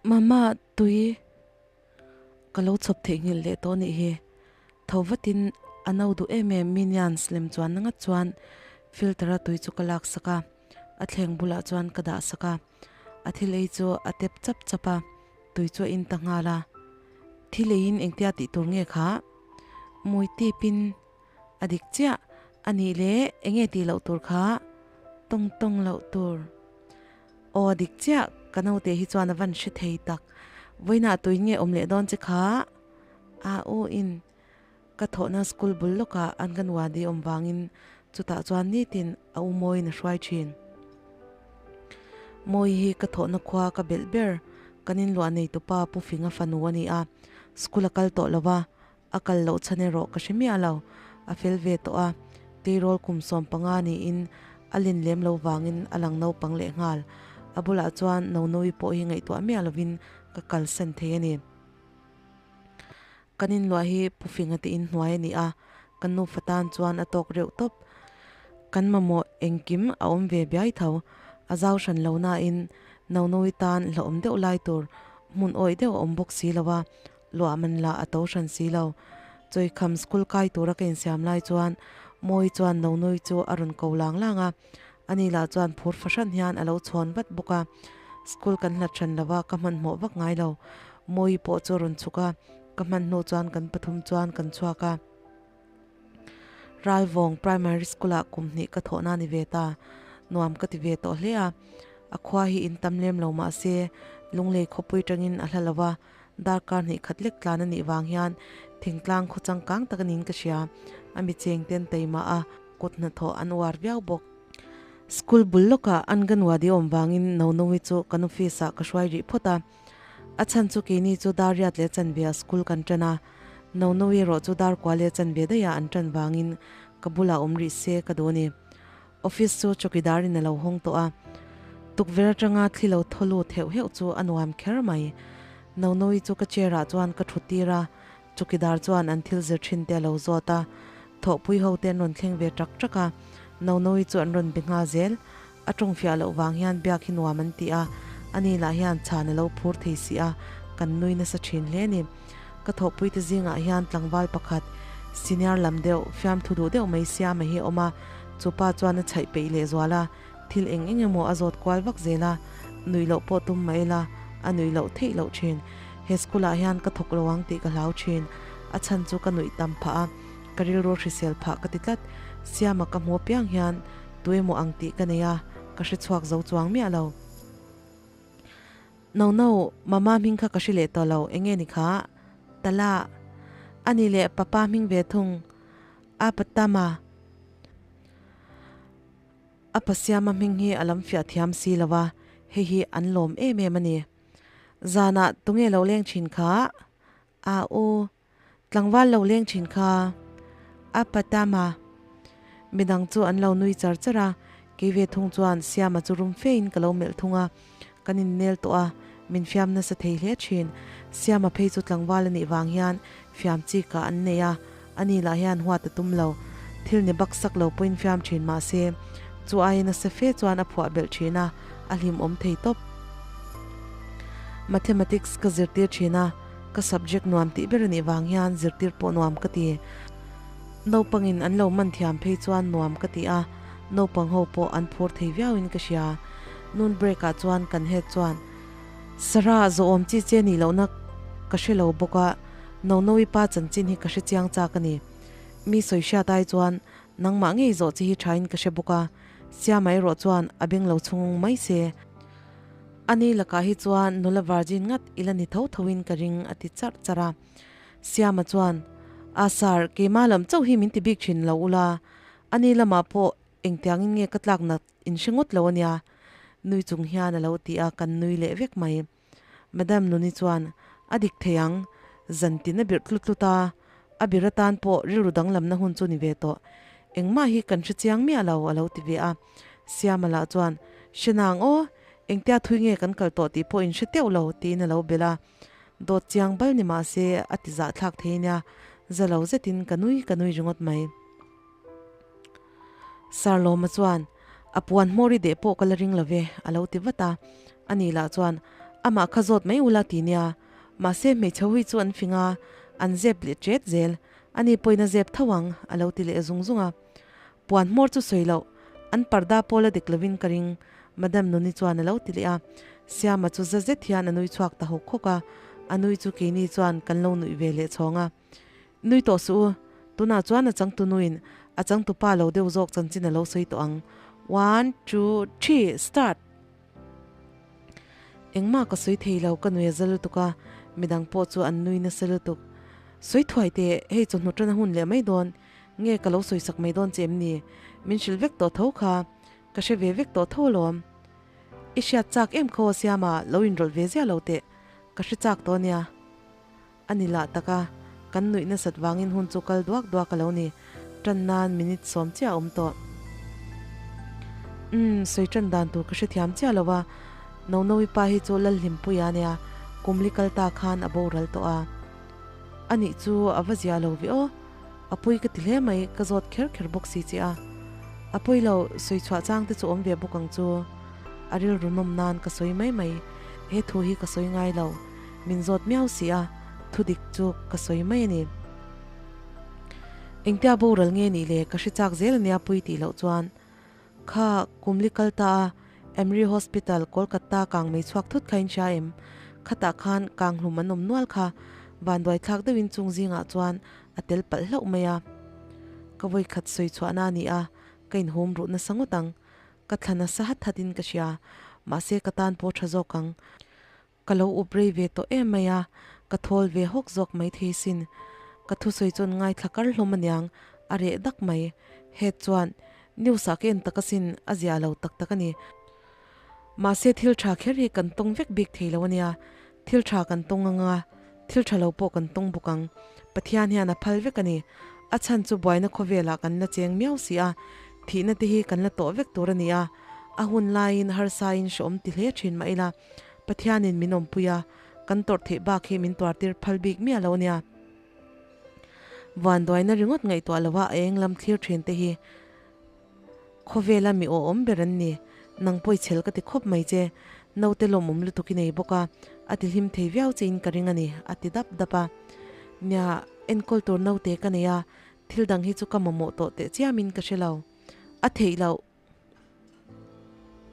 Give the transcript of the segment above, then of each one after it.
Mama tui ka lo chhawp theihnghilh leh tawh nih hi. Tho vatin a no duh em em Minions lem chuan na ngat chuan filter a tui chu ka lak sak a, a thleng bulah chuan ka dah sak a. A thil ei chu a tep chap chap a, tui chu a in ta nghal a. Thil eiin engtia tih tur nge kha? Mui tipin a dik chiah a nih le enge tih loh tur kha? Tawng tawng loh tur. Aw dik chiah, ka naute hi chuan a van hre thei tak. Vawiinah tuin nge awm leh dawn che kha? A u in ka thawhna school bul lawkah an kan wadi awm vangin chutah chuan nitin a u Mawiin a hruai thin. Mawi hi ka thawhna khua ka belh ber, kan inluah neitupa Pu Finga fanu a ni a, school a kal tawh lo va, A kal loh chhan erawh ka hre miah lo. A fel ve tawh a, tleirawl kum 15 niin a len lem lo vangin a lang naupang leh nghal. A bulah chuan Nonoui pawh hi ngaihtuah miah lovin ka kalsan thei a ni. Kan inluah hi Pu Finga te inhnuai a ni a, kan nufa tan chuan a tawk reuh tawp. Kan mamawh engkim a awm ve biai tho. A zau hran lo nain Nonoui tan hlauhawm deuh lai tur hmun awih deuh a awm bawk si lo a, Luah man lah a to hran si lo. Chawikham school kai tura ka insiam lai chuan Mawi chuan Nonui chu a rawn ko lang lang a, ani lah chuan phur fahran hian a lo chhawn vat bawk a. School kan hlat hran lova ka hmanhmawh vak ngai lo. Mawi pawh chu a rawn chhuk a, ka hman hnu chuan kan pathum chuan kan chhuak a. Ralvawng Primary School-ah kum hnih ka thawhna ni ve ta. Nuam ka ti ve tawh hle a. A khua hi in tam lem lo mah se Lunglei khawpui tangin a hla lo va, Darkar hnih khat lek tlan a nih vang hian thingtlang khaw changkang tak a niin ka hria. A mi cheng ten taima a kut hnathawh an uar viau bawk. School bul lawkah Anganwadi awm vangin Nonomi chu kan office ah ka hruai rih phawt a. A chhan chu keini chu dar riat leh chanve ah school kan tan a, Nonomi erawh chu dar kua leh chanve daih ah an tan vangin ka bulah awm rih se ka duh a ni. Office chu chawkidar in a lo hawng tawh a, tukverh atanga thli lo thaw lut heuh heuh chu a nuam kher mai. Nonoi chu ka chair ah chuan ka thut tir a, chawkidar chuan an thil zir thin te a lo zawt a, thawhpui ho te an rawn thleng ve ṭak ṭak a, Nonoi chu an rawn be nghal zel. A tawng fiah loh vang hian biak hi nuam an ti a, ani lah hian chhan a lo phur thei si a, kan nui nasa thin hle a ni. Ka thawhpui te zingah hian tlangval pakhat senior lam deuh, fiamthu duh deuh mai Siama hi a awm a, chu pa chuan a chhaih peih leh zual a, thil eng eng emaw a zawt kual vak zel a, nuih loh pawh tum mai ila, a nuih loh theih loh thin. He school ah hian ka thawk lo ang tih ka hlau thin, a chhan chu ka nuih tam phah a, ka rilru hrisel phah ka ti tlat. Siama ka hmu apiang hian tu emaw ang tih ka nei a, ka hre chhuak zo chuang miah lo. No no, mama hming kha ka hre leh tawh lo, enge ni kha? Tala, Ani leh papa hming ve thung, a patama, a pasiama hming hi a lam fiah thiam si lo va, hei hi an lawm em em a ni. Zanah tunge lo leng thin kha? A u. Tlangval lo leng thin kha a patama midang chu an lo nui char char a, kei ve thung chuan Siama chu rum fe in ka lo melh thung a, kan innel tawh a, min fiam nasa thei hle thin. Siama phei chu tlangval a nih vang hian fiam chi kah an nei a, ani lah hian huat a tum lo. Thil ni bak sak lo pawhin fiam thin mah se, chu aia nasa fe chuan a phuah belh thin a, a hlimawm thei tawp. Mathematics ka zirtir thin a. Ka subject nuam tih ber a nih vang hian zirtir pawh nuam ka ti. Naupangin an lo man thiam phei chuan nuam ka ti a, naupang ho pawh an phur thei viauin ka hria. Noon break ah chuan kan head chuan, Sarah, zawhawm chi che nih lohna ka hre lo bawk a, Nonoui pa chanchin hi ka hre chiang chak a ni. Mi sawi hriat ai chuan nangmah ngei zawh chi hi thain ka hre bawk a, Siama erawh chuan a beng lo chhung mai se. Ani lakah hi chuan nula virgin ngat ila ni tho thoin ka ring a ti charh charh a. Siama chuan, A sir, keimah lam chauh hi min ti bik thin lo ula, ani lamah pawh engtiangin nge ka tlak nat in hre ngawt lo ania, nui chung hian a lo ti a, kan nui leh vek mai. Madam Nuni chuan, A dik thei ang, zan tin a birh tlut tlut a, a bir atan pawh rilru danglamna hun chu ni ve tawh. Engmah hi kan hre chiang miah lo, a lo ti ve a. Siama lah chuan, Hre nang aw, engtia thui nge kan kal tawh tih pawh in hre teuh lo, tiin a lo belh a. Dawt chiang bal ni mah se a ti zahthlak thei nia, za lo zetin ka nui ka nui ringawt mai. Sir Lawma chuan, A puan hmawr i deh pawh ka la ring lo ve, a lo ti vat a. Ani lah chuan, Amah kha zawt mai ula ti nia. Mahse hmeichhe hui chu an fing a, an zep leh ṭet zel. Ani pawhin a zep tho ang, a lo ti leh zung zung a. Puan hmawr chu sawi loh, an parda pawla dik lovin ka ring, Madam Nuni chuan a lo ti leh a. Siama chu za zet hian a nui chhuak ta hawk hawk a, a nui chu keini chuan kan lo nuih ve leh chhawng a. Nui tawh suh u, tunah chuan a changtu nuin a changtu pa lo deuh zawk chanchin a lo sawi tawh ang. One, two, three, start! Engmah ka sawi thei lo, ka nui a za lutuk a, midang pawh chu an nui nasa lutuk. Sawi thuai teh, hei chawhnu tan a hun leh mai dawn, nge ka lo sawi sak mai dawn che em ni? Min hrilh vek tawh tho kha, ka hre ve vek tawh tho alawm. I hriat chak em khaw Siama, lo inrawlh ve ziah lo teh, ka hre chak tawh ania. A ni lah tak a, kan nuih nasat vangin hun chu kal duak duak a lo ni. Tan nan minute sawm chiah a awm tawh. Umm, sawi tan dan tur ka hrethiam chiah lo a, Nonovi pa hi chu Lalhlimpuia nia, kum li kal ta khan a boral tawh a. A nih chu a va ziah lo ve aw, a pawi ka ti hle mai, ka zawt kher kher bawk si che a. A pawi lo, sawi chhuah chang te chu awm ve bawk ang chu. A rilru nawm nan ka sawi mai mai, he thu hi ka sawi ngai lo. Min zawt miau si a, thudik chu ka sawi mai a ni. Engtia boral nge nih le ka hre chak zel ania pui tih loh chuan. Kha Kumli kal ta a, Emry Hospital, Kolkata kang mei chhuak thut kha in hria em? Khatah khan kang hlum an awm nual kha, vanduai thlak deuhin chung zingah chuan a tel palh hlauh mai a. Ka vawikhat sawi chhuahna a ni a, ka inhum ruh nasa ngawt ang. Ka thla nasa hat hatin ka hria, mahse ka tan pawh tha zawk ang. Ka lo up rei ve tawh em mai a, ka thawl ve hawk zawk mai thei sin. Ka thusawi chuan ngaithla kar hlawm aniang, a reh dak mai. Het chuan, News ah ka en tak asin, a zia lo tak tak a ni. Mahse thil tha kher hi kan tawng vek bik thei lo ania, thil tha kan tawng anga, thil tha lo pawh kan tawng bawk ang. Pathian hian a phal vek a ni. A chhan chu buaina khawvelah kan la cheng miau si a, thihna te hi kan la tawh vek tur a ni a. A hun laiin harsain hrehawm ti hle thin mah ila, Pathianin min awmpui a, kan tawrh theih bak hi min tuartir phal bik miah lo ania. Vanduaina ringawt ngaihtuah lova a eng lam thlir thin te hi khawvela mi awhawm ber an ni. Nang pawh i chhel ka ti khawp mai che. Naute lawmawm lutuk i nei bawk a, a ti hlim thei viau che in ka ring a ni, a ti dap dap a. Nia, enkawl tur naute ka nei a, thil dang hi chu ka mamawh tawh teh chiamin ka hre lo. A theih loh.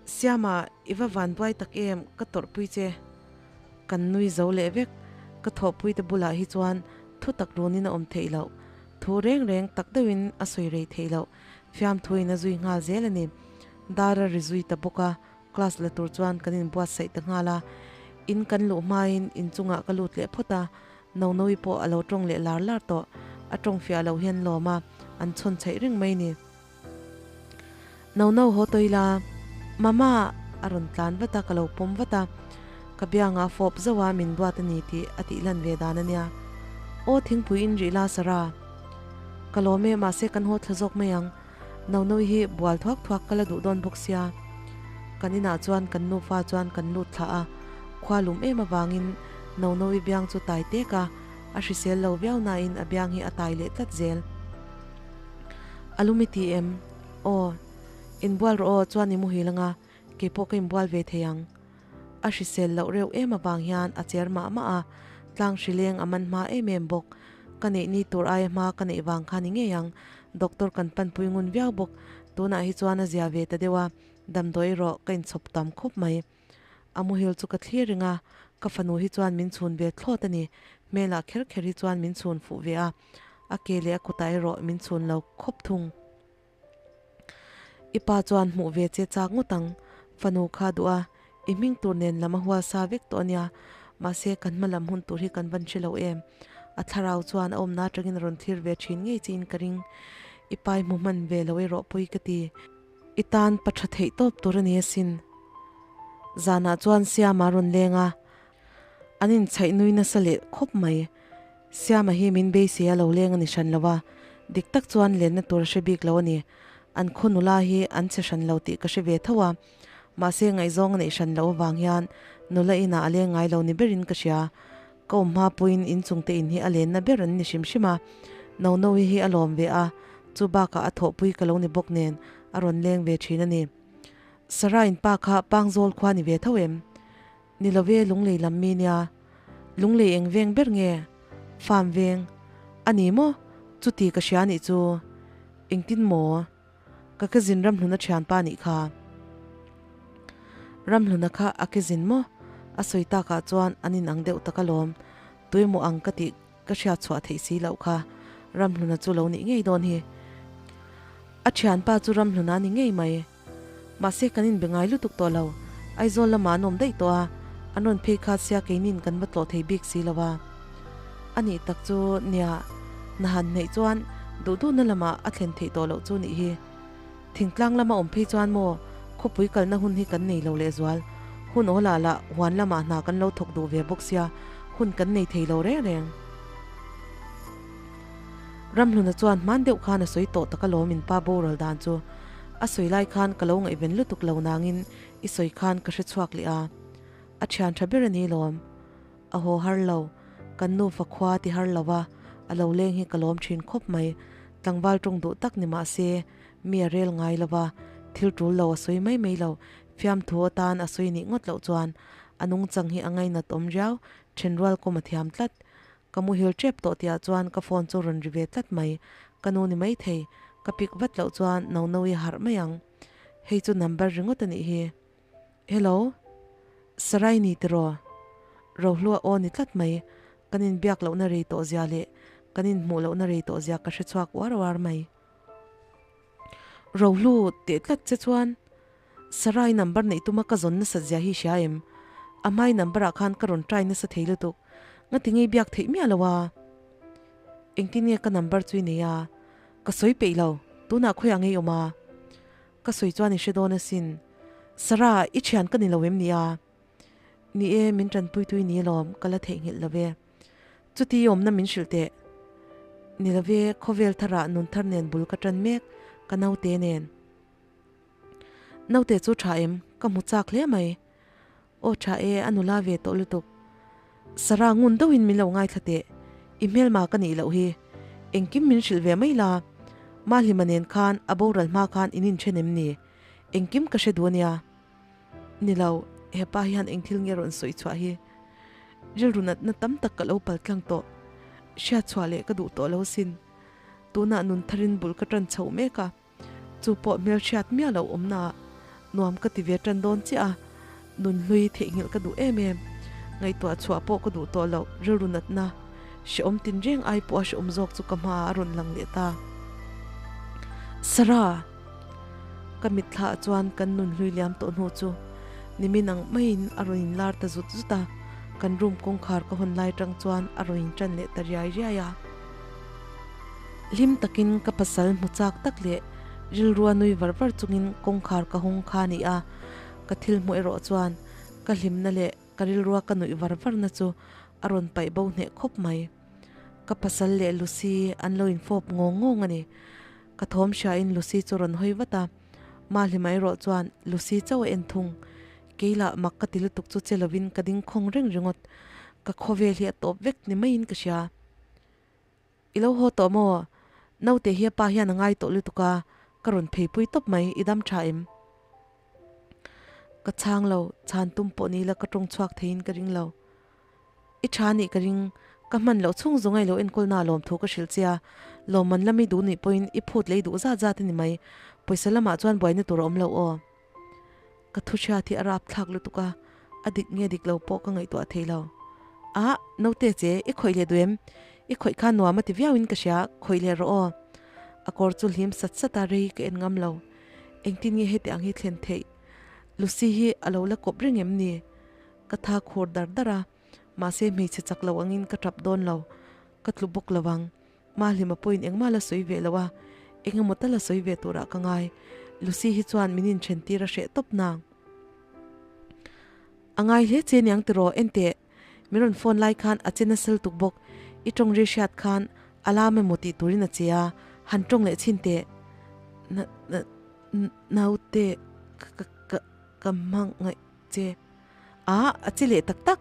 Siama, i va van buai tak em, ka tawrhpui che. Kan nui zo leh vek, ka thawhpui te bulah hi chuan thu tak runin a awm theih loh, thu reng reng tak deuhin a sawi rei theih loh, fiamthuin a zui nghal zel a ni. Dar a ri zui ta bawk a, class la tur chuan kan inbuatsaih ta nghal a. In kan luh hmain inchungah ka lut leh phawt a, Nonovi pawh a lo tawng leh lar lar tawh, a tawng fiah loh hian lawm a, an chhawn chhaih reng mai ni. No no haw tawih la, Mama a rawn tlan vat a, ka lo pawm vat a, ka biangah a fawp zauh a, min duat a ni tih a tih lan ve dan a nia. Aw thingpui in rih la Sarah, ka lawm e, mahse kan haw thla zawk mai ang, No no hi bual thuak thuak ka la duh dawn bawk sia. Kan inah chuan kan nufa chuan kan lut thla a, khua lum em avangin No no i biang chu tai tek a, a hrisel lo viau nain a biang hi a tai leh tlat zel. A lum i ti em? Aw. Inbual rawh aw, chuan i muhil anga, keipawh ka inbual ve thei ang. A hrisel loh reuh em avang hian a cher mah mah a, tlang hrileng a man hma em em bawk. Ka neih ni tur aia hma ka neih vang kha ni ngei ang. Doctor kan panpui ngun viau bawk. Tunah hi chuan a zia ve ta deuh a, damdawi erawh ka inchhawp tam khawp mai. A muhil chu ka thlir reng a, ka fanu hi chuan min chhun ve thlawt a ni. Hmelah kher kher hi chuan min chhun fuh ve a, a ke leh a kutah erawh min chhun lo khawp thung. I pa chuan hmuh ve che chak ngawt ang, fanu kha duh a, i hming tur nen lam a hual sa vek tawh a nia, mahse kan hma lam hun tur hi kan van hre lo em. A thlarau chuan a awmna atangin a rawn thlir ve thin ngei chiin ka ring. I pa i hmu hman ve lo erawh pawi ka ti. I tan pa tha theih tawp tur a ni asin. Zanah chuan Siama a rawn leng a, an inchhaih nui nasa leh khawp mai. Siama hi min beisei a lo leng a ni hran lo a, dik tak chuan lenna tur a hre bik lo a ni. An khaw nula hi an che hran lo tih ka hre ve tho a, mahse ngaihzawng a neih hran loh avang hian nula inah a leng ngai lo ni berin ka hria. Ka awm hma puiin inchungte in hi a lenna ber an ni hrim hrim a, Nonohi hi a lawm ve a, chu bakah a thawhpui ka lo ni bawk nen a rawn leng ve thin a ni. Sarah in pa kha Pangzawl khua ni ve tho em? Ni lo ve Lunglei lam mi nia. Lunglei eng veng ber nge? Farm veng. A ni maw? Chuti ka hria nih chu. Engtin maw? Ka kezin Ramhluna thianpa nih kha. Ramhluna kha a kezin maw? A sawi takah chuan an inang deuh tak alawm. Tuimaw ang ka tih ka hriat chhuah theih si loh kha. Ramhluna chu lo nih ngei dawn hi. A thianpa chu Ramhluna a ni ngei mai. Mahse kan inbe ngai lutuk tawh lo. Aizawl lamah an awm daih tawh a, an rawn phei kha sia keinin kan va tlawh thei bik si lo a. A nih tak chu nia, hna han hneih chuan duh duhna lamah a thlen theih tawh loh chu nih hi. Thingtlang lama awm phei chuan maw khawpui kalna hun hi kan nei lo lehzual. Hun aw lah lah huan lamah hna kan lo thawk duh ve bawk sia, hun kan nei thei lo reng reng. Ramhluna chuan hman deuh khan a sawi tawh tak alawm in pa boral dan chu. A sawi lai khan ka lo ngaihven lutuk lo nangin i sawi khan ka hre chhuak leh a. A thian tha ber a ni lawm. A haw har lo. Kan nufa khua ti har lo a, a lo leng hi ka lawm thin khawp mai. Tlangval tawng duh tak ni mah se, mi a rel ngai lo va, thil tul lo a sawi mai mai lo. Fiamthu atan a sawi nih ngawt loh chuan a nungchang hi a ngainat awm riau, thenrual kawm a thiam tlat. Ka muhil tep tawh tihah chuan ka phone chu rawn ri ve tlat mai. Ka nu ni maithei, ka pick vat loh chuan no no i harh mai ang. Hei chu number ringawt a nih hi. Hello? Sarai ni tiraw? Rohlua aw ni tlat mai. Kan inbiak lohna rei tawh zia leh kan inhmuh lohna rei tawh zia ka hre chhuak uar uar mai. Rohlu teh tlat che chuan Sarai number neih tuma ka zawn nasat zia hi hria em? A hmai number ah khan ka rawn try nasa thei lutuk. Ngati ngei biak theih miah lo a? Engtin nge ka number chu i nei a? Ka sawi peih lo, tunah khawiah ngei awm a? Ka sawi chuan i hre dawn asin. Sarah, i thian ka ni lo em ni a? Ni e, min tanpuitu i ni alawm, ka la theihnghilh lo ve. Chuti i awmna min hrilh teh. Ni lo ve, khawvel tharah nun thar nen bul ka tan mek, ka naute nen. Naute chu tha em? Ka hmu chak hle mai. Aw tha e, a nula ve tawh lutuk. Sarah ngun deuhin min lo ngaithla teh. I hmelma ka nih loh hi. Engkim min hrilh ve mai la. Mahlima nen khan a boral hma khan in inthen em ni? Engkim ka hre duh a nia. Ni lo, hepa hian eng thil nge rawn sawi chhuah hi? Rilru natna tam tak ka lo pal tlang tawh. Hriat chhuah leh ka duh tawh lo sin. Tunah nun tharin bul ka tan chho mek a. Chu pawh hmelhriat miah loh awmna ah nuam ka ti ve tan dawn chiah a, nunhlui theihnghilh ka duh em em. Ngaihtuah chhuah pawh ka duh tawh loh rilru natna hrehawm tinreng ai pawh a hrehawm zawk chu ka hmaah a rawn lang leh ta. Sarah! Ka mitthla ah chuan kan nunhlui liam tawh hnu chu nimin ang maiin a rawn inlar ta zut zut a, kan room kawngkhar ka hawn lai tang chuan a rawn intan leh ta riai riai a. Hlim takin ka pasal hmu chak tak leh rilrua nui var var chungin kawngkhar ka hawng kha a ni a, ka thil hmuh erawh chuan ka hlimna leh ka rilrua ka nuih var varna chu a rawn paih bo hneh khawp mai. Ka pasal leh Lucy an lo infawp ngawng ngawng a ni. Ka thawm hriain Lucy chu rawn hawi vat a, Mahlima erawh chuan Lucy chauh a en thung. Kei lah mak ka ti lutuk chu che lovin ka ding khawng reng ringawt. Ka khawvel hi a tawp vek ni maiin ka hria. I lo haw tawh maw? Naute hi a pa hian a ngai tawh lutuk a, ka rawn pheipui tawp mai, i dam tha em? Ka chhang lo, chhan tum pawh ni ila ka tawng chhuak theiin ka ring lo. I tha nih ka ring, ka hman loh chhung zawng a i lo enkawl na lawmthu ka hrilh che a, lawmman lam i duh nih pawhin i phut leh i duh zat zat a ni mai, pawisa lamah chuan buaina tur a awm lo aw. Ka thu hriat hi a rap thlak lutuk a, a dik nge dik lo pawh ka ngaihtuah thei lo. Ah, naute che, i khawih leh duh em? I khawih kha nuam a ti viauin ka hria, khawih leh rawh aw. A kawr chu hlim sat sat a, rei ka en ngam lo. Engtin nge heti ang hi thlen theih? Lucy hi a lo la kawp reng em ni? Ka tha khur dar dar a, mahse hmeichhe chak lo angin ka tap dawn lo, ka tlu bawk lo ang. Mahlima pawhin engmah la sawi ve lo a, engemaw tal a sawi ve turah ka ngai. Lucy hi chuan min inthen tir a hreh tawp nang. A ngai hle che niang tiraw, enteh, min rawn phone lai khan a che nasa lutuk bawk, i tawng ri hriat khan a lam emaw tih turin a che a, han tawng leh chhin teh. Na, na, naute, ka, ka, ka, ka hmangaih che. A, a che leh tak tak.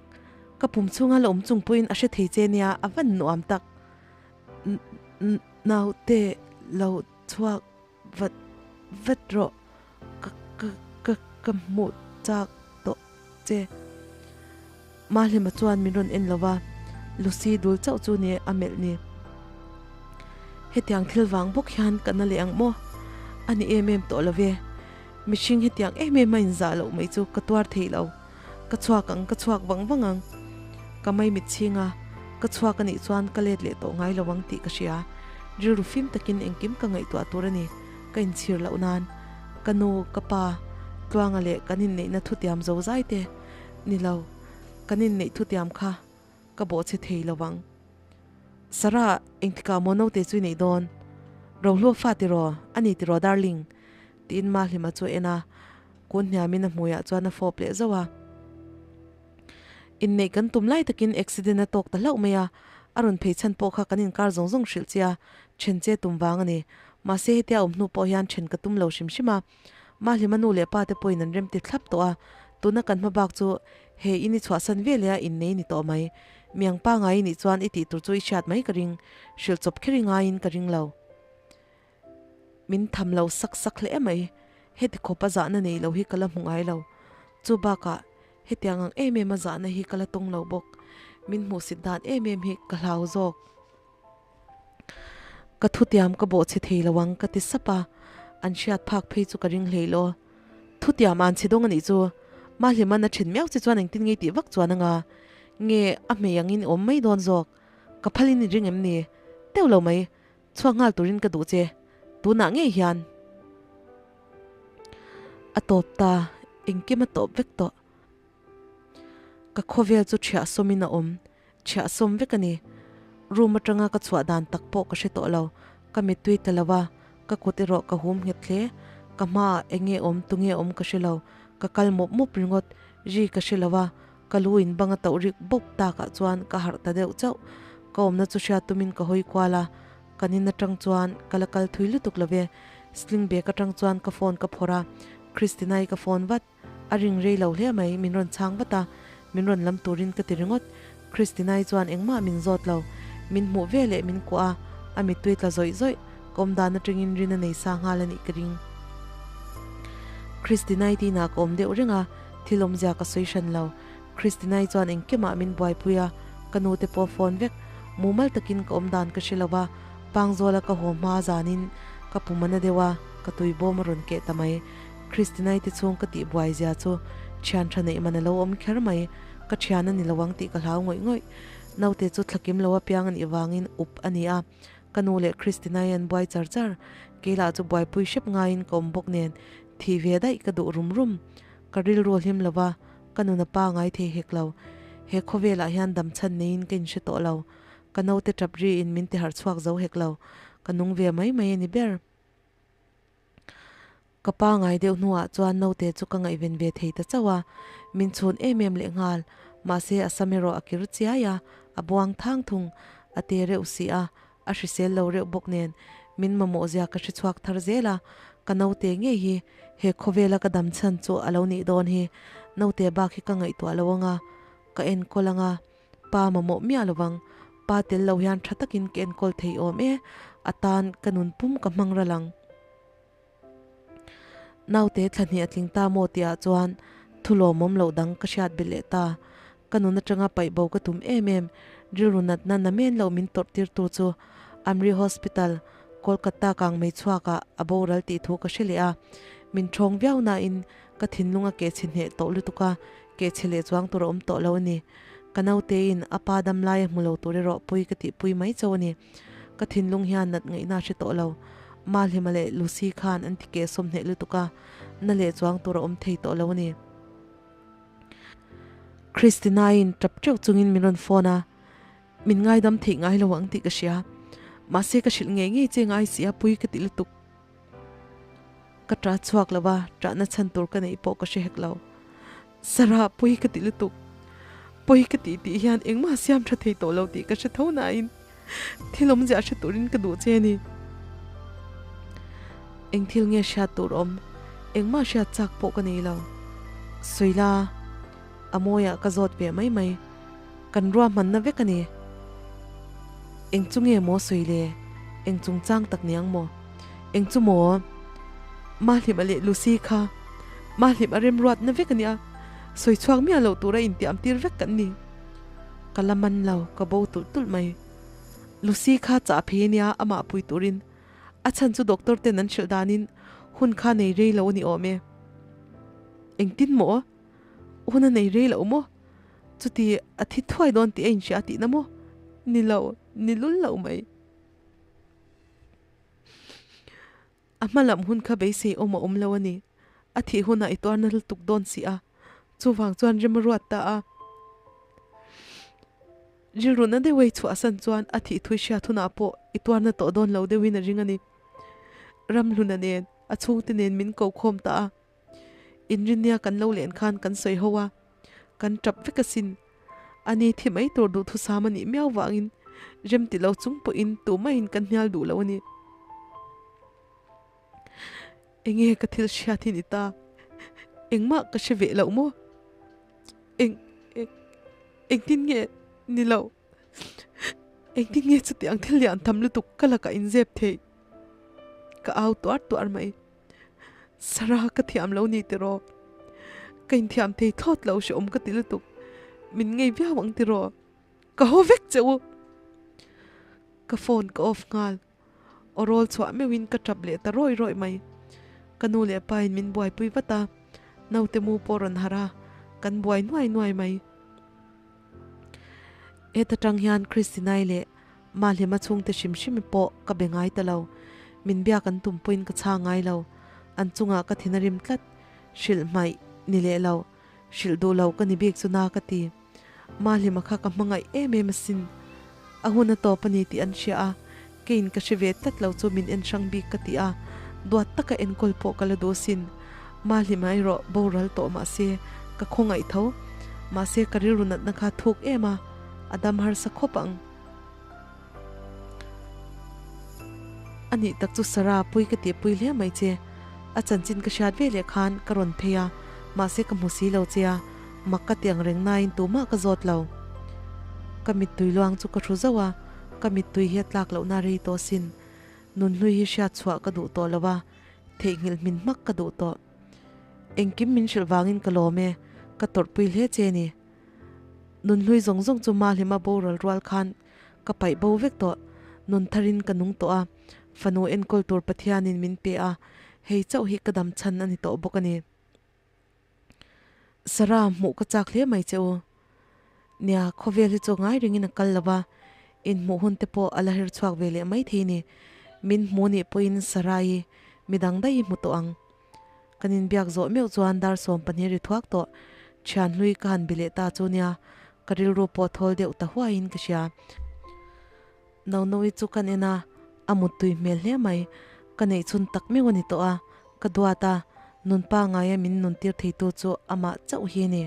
Ka pum chhunga la awm chung pawhin a hre thei che nia, a van nuam tak. Naute lo chhuak vat vat rawh, ka ka ka ka hmuh chak tawh che. Mahlima chuan min rawn en lo va, Lucy dul chauh chu ni a melh ni. Hetiang thil vang bawk hian ka na leh ang maw? A ni em em tawh lo ve. Mihring hetiang em em a inzah loh mai chu ka tuar thei lo. Ka chhuak ang, ka chhuak vang vang ang. Ka maimit chhing a, ka chhuak a nih chuan ka let leh tawh ngai lo ang tih ka hria. Rilru fim takin engkim ka ngaihtuah tur a ni, ka inchhir loh nan. Ka nu, ka pa, Tluanga leh kan inneihna thutiam zo zai te ni lo, kan inneih thutiam kha ka bawhchhe thei lo ang. Sarah, engtikah maw naute chu i neih dawn? Rohlu fa tiraw? A ni tiraw darling? Tiin Mahlima chu a en a. Kun hniamin a hmuiah chuan a fawp leh zauh a. Inneih kan tum lai takin accident a tawk ta hlauh mai a, a rawn phei chhan pawh kha kan inkar zawng zawng hrilh che a, then che tum vang a ni. Mahse hetia awm hnu pawh hian then ka tum lo hrim hrim a. Mahlima nu leh pa te pawhin an remti thlap tawh a, tuna kan hma bak chu he in i chhuahsan ve leh a innei ni tawh mai. Miang pangai i nih chuan i tih tur chu i hriat mai ka ring, hrilh chawp kher i ngaiin ka ring lo. Min tham lo sak sak hle mai, heti khawp a zahna nei lo hi ka la hmu ngai lo. Chu bakah hetiang ang em em a zahna hi ka la tawng lo bawk. Min hmuhsit dan em em hi ka hlau zawk. Ka thutiam ka bawhchhe thei lo ang ka ti sap a, an hriat phak phei chu ka ring hlei law. Thutiam an chhe dawng a nih chu, Mahliman a then miau che chuan engtin ngei tih vak chuan anga nge a hmei angin i awm mai dawn zawk. Ka phalin i ring em ni? Teuh lo mai. Chhuak nghal turin ka duh che, tunah ngei hian. A tawp ta, engkim a tawp vek tawh. Ka khawvel chu thiah sawmin a awm, thiah sawm vek a ni. Room atanga ka chhuah dan tak pawh ka hre tawh lo, ka mittui ta lo a, ka kut erawh ka hum nghet hle. Ka hmaah eng nge awm, tunge awm ka hre lo, ka kal mawp mawp ringawt, ri ka hre lo a, Ka lu in bang a tauh rik bawp takah chuan ka harh ta deuh chauh. Ka awmna chu hriat tumin ka hawi kual a, kan in atang chuan ka la kal thui lutuk lo ve. Sling bag atang chuan ka phone ka phawrh a, Christina-i ka phone vat. A ring rei lo hle mai, min rawn chhang vat a, min rawn lam turin ka ti ringawt. Christina-i chuan engmah min zawt lo. Min hmuh ve leh min kuah a, a mittui tla zawih zawih. Ka awm dan atangin rin a nei sa nghal a nih ka ring. Christina-i tinah ka awm deuh reng a. Thil awmzia ka sawi hran lo. Christina-i chuan engkimah min buaipui a, ka nu te pawh phone vek. Mumal takin ka awm dan ka hre lo va, Pangzawla ka haw hma zanin ka pum a na deuh a, ka tui bawm a rawn keh ta mai. Christina-i te chhung ka tih buai zia chu thian tha neih man a lo awm kher mai. Ka thian a ni lo ang tih ka hlau ngawih ngawih. Naute chu thlakim lo apiang a nih vangin up a ni a, ka nu leh Christina-i an buai char char. Kei lah chu buaipui hrep ngaiin ka awm bawk nen thih ve daih ka duh rum rum. Ka rilru a hlim lo va, ka nun a pa ngai thei hek lo. He khawvelah hian dam chhan neiin ka inhre tawh lo. Ka naute tap riin min ti harh chhuak zo hek lo. Ka nung ve mai mai a ni ber. Ka pa ngai deuh hnuah chuan naute chu ka ngaihven ve thei ta chauh a, min chhun em em lehnghal. Mahse a sam erawh a kir chiai a, a buang thang thung. A te reuh si a, A hrisel lo reuh bawk nen min mamawh zia ka hre chhuak thar zel a, ka naute ngei hi he khawvela ka dam chhan chu a lo nih dawn hi. Naute bak hi ka ngaihtuah lo anga, ka enkawl anga, pa mamawh miah lo vang. Pa tel lo hian tha takin ka enkawl thei awm e, a tan ka nun pum ka hmang ral ang. Naute thla hnih a tling ta maw tihah chuan thu lawmawm loh dang ka hriat belh leh ta. Ka nun atanga paih bo ka tum em em, rilru natna na men loh min tawrh tirtu chu Amri Hospital, Kolkata kang mei chhuakah a boral tih thu ka hre leh a. Min thawng viau nain ka thinlung a kehchhe hneh tawh lutuk a, kehchhe leh chuang tur a awm tawh lo a ni. Ka nautein a pa dam lai a hmu lo tur erawh pui ka tihpui mai chauh a ni. Ka thinlung hian nat ngaihna a hre tawh lo. Mahlima leh Lucy khan an ti keh sawm hneh lutuk a, na leh chuang tur a awm thei tawh lo a ni. Christina-in tap teuh chungin min rawn phone a, min ngaidam theih ngai lo ang tih ka hria. Mahse ka hrilh ngei ngei che ngai si a, pui ka ti lutuk. Ka ta chhuak lo va, tahna chhan tur ka neih pawh ka hre hek lo. Sarah, pawi ka ti lutuk. Pawi ka tih tih hian engmah siam tha thei tawh lo tih ka hre tho nain thil awmzia hre turin ka duh che a ni. Eng thil nge hriat tur awm? Engmah hriat chak pawh ka nei lo. Suila, a mawiah ka zawt ve mai mai. Kan ruahmanna vek a ni. Eng chu nge maw sawi le? Eng chungchang tak ni ang maw? Eng chu maw? Mahlima leh Lucy kha Mahlima remruatna vek a nia. Sawi chhuak miah loh tura intiam tir vek kan ni. Ka la man lo, ka bo tulh tulh mai. Lucy kha chah phei ania amah pui turin. A chhan chu doctor ten an hrilh danin hun kha nei rei lo a ni awm e. Engtin maw? Hun a nei rei lo maw? Chuti a thi thuai dawn tih a inhria tihna maw? Ni lo, ni lul lo mai. A hma lam hun kha beisei awm a awm lo a ni. A thih hunah i tuar na lutuk dawn si a, chuvang chuan rem a ruat ta a. Rilru na deuh ei chhuahsan chuan a thih thui hriat hunah pawh i tuar na tawh dawn lo deuhin a ring a ni. Ramhluna nen, a chhungte nen min ko khawm ta a. Inrinnia kan lo len khan kan sawi ho a, kan tap vek asin. Ani thi mai tur duhthusam a nih miau vangin rem ti lo chung pawhin tumahin kan hnial duh lo a ni. Enge ka thil hriat hi ni ta? Engmah ka hre ve loh maw? Eng, eng, engtin nge ni lo? Engtin nge chutiang thil lian tham lutuk ka lakah inzep theih? Ka au tuar tuar mai. Sarah ka thiam lo ni tiraw? Ka inthiam thei thlawt lo hrehawm ka ti lutuk. Min ngei viau ang tiraw? Ka haw vek che u! Ka phone ka off nghal. Aw rawl chhuah meuhin ka tap leh ta rawih rawih mai. Ka nu leh pa in min buaipui vat a, naute mu pawh rawn harh a, kan buai nuai nuai mai. Heta tang hian Christinai leh Mahlima chhungte hrim hrim pawh ka be ngai ta lo. Min biak an tum pawhin ka chhang ngai lo. An chungah ka thin a rim tlat. Hrilh hmaih ni leh lo. Hrilh duh lo ka ni bik chu na ka ti. Mahlima kha ka hmangaih em em asin. A hun a tawp a ni tih an hria a, keiin ka hre ve tlat lo chu min en hrang bik ka ti a, duat taka enkawl pawh ka la duh asin. Mahlima erawh boral tawh mahse ka khawngaih tho. Mahse ka rilru natna kha thuk em a, a dam harsa khawp ang. A nih tak chu Sarah pui ka tihpui hle mai che. A chanchin ka hriat ve leh khan ka rawn phei a, mahse ka hmu si lo che a, mak ka ti ang reng nain tumah ka zawt lo. Ka mittui luang chu ka hru zauh a, ka mittui hi a tlak lohna rei tawh sin. Nunhlui hi hriat chhuah ka duh tawh lo a, theihnghilh hmin hmak ka duh tawh. Engkim min hrilh vangin ka lawm e, ka tawrhpui hle che ni. Nunhlui zawng zawng chu Mahlima boral rual khan ka paih bo vek tawh. Nun tharin ka nung tawh a, fanu enkawl tur Pathianin min pe a, hei chauh hi ka dam chhan a ni tawh bawk a ni. Sarah, hmuh ka chak hle mai che u. Nia, khawvel hi chu ngai ringin a kal lo va, inhmuh hun te pawh a la her chhuak ve leh mai thei ni. Min hmu nih pawhin Sarah-i midang daih i hmu tawh ang. Kan inbiak zawh meuh chuan dar 12 ri thuak tawh thian hlui ka han bi leh ta chu nia, ka rilru pawh thawl deuh ta huaiin ka hria. Nonoe chu kan en a, a muttui hmel hle mai. Ka neih chhun tak meuh a ni tawh a, ka duat a, nun pangaia min nuntir theitu chu amah chauh hi a ni.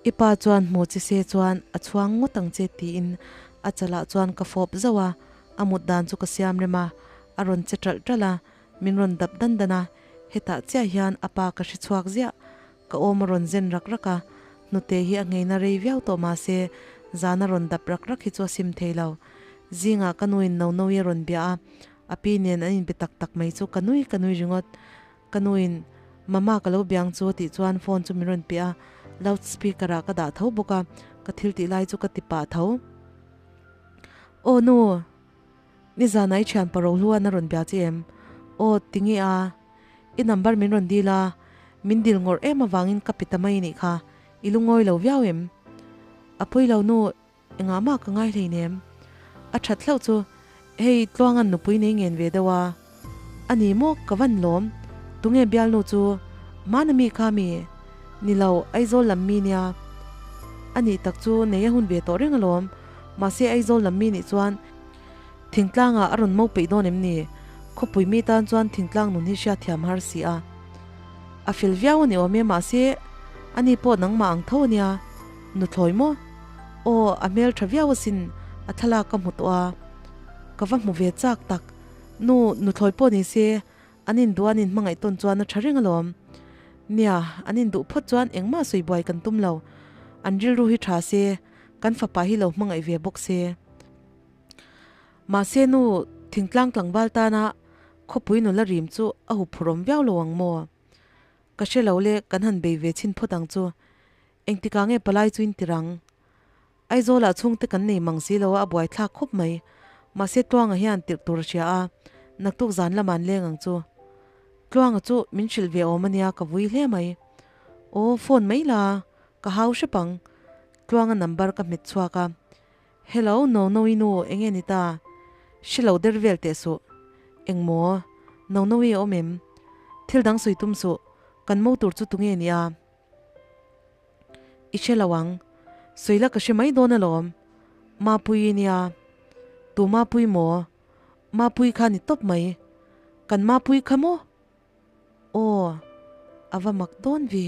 I pa chuan hmu che se chuan a chhuang ngawt ang che tiin a chalah chuan ka fawp zauh a, a mut dan chu ka siam rem a, a rawn che ṭalh ṭalh a, Min rawn dap dan dan a, hetah chiah hian a pa ka hre chhuak ziah. Ka awm a rawn zen rak rak a, hnute hi a ngeina rei viau tawh mahse zan a rawn dap rak rak hi chu a sim thei lo. Zingah ka nuin Nonoe a rawn bia a, a pi nen an inbe tak tak mai chu ka nui ka nui ringawt. Ka nuin, Mama ka lo biang chu tih chuan phone chu min rawn pe a, loud speaker ah ka dah tho bawk a, ka thil tih lai chu ka ti pah tho. Aw nu! Nizan ah i thian pa Rohluan a rawn bia che em? Aw, tinge a? I number min rawn dil a, min dil ngawrh em avangin ka pe ta mai nih kha, i lungawi lo viau em? A pawi lo nu, engah mah ka ngai hleinem. A that hlauh chu, hei Tluanga'n nupui nei ngen ve deuh a. A ni maw, ka van lawm. Tunge bialnu chu? Hmana mi kha mi? Ni lo, Aizawl lam mi nia. A nih tak chu nei a hun ve tawh reng alawm. Mahse Aizawl lam mi nih chuan thingtlangah a rawn mo peih dawn em ni? Khawpui mi tan chuan thingtlang nun hi hriatthiam har si a. A fel viau a ni awm e, mahse ani pawh nangmah ang tho a nia. Nuthlawi maw? Aw, a hmel tha viau asin, a thlalak ka hmu tawh a. Ka va hmu ve chak tak. Nu, nuthlawi pawh ni se, an induh an inhmangaih tawn chuan a tha reng alawm. Nia, an induh phawt chuan engmah sawi buai kan tum lo. An rilru hi tha se, kan fapa hi lo hmangaih ve bawk se. Mahse nu, thingtlang tlangval tana khawpui nula rim chu a huphurhawm viau lo ang maw? Ka hre lo le, kan han bei ve chhin phawt ang chu. Engtikah nge palai chu in tir ang? Aizawlah chhungte kan nei mang si lo a, a buaithlak khawp mai. Mahse Tluanga hian tirh tur a hria a, naktuk zan lamah an leng ang chu. Tluanga chu min hrilh ve awm ania ka vui hle mai. Aw phone mai la, ka hau hrep ang. Tluanga number ka hmet chhuak a. Hello Nonoi nu enge ni ta? Hre lo der vel teh suh. Engmaw? Nonoi a awm em? Thil dang sawi tum suh, kan mo tur chu tunge ni a? I hre lo ang. Sawi la ka hre mai dawn alawm. Mapuii nia. Tu Mapuii maw? Mapuii kha ni tawp mai. Kan Mapuii kha maw? Aw, a va mak dawn ve.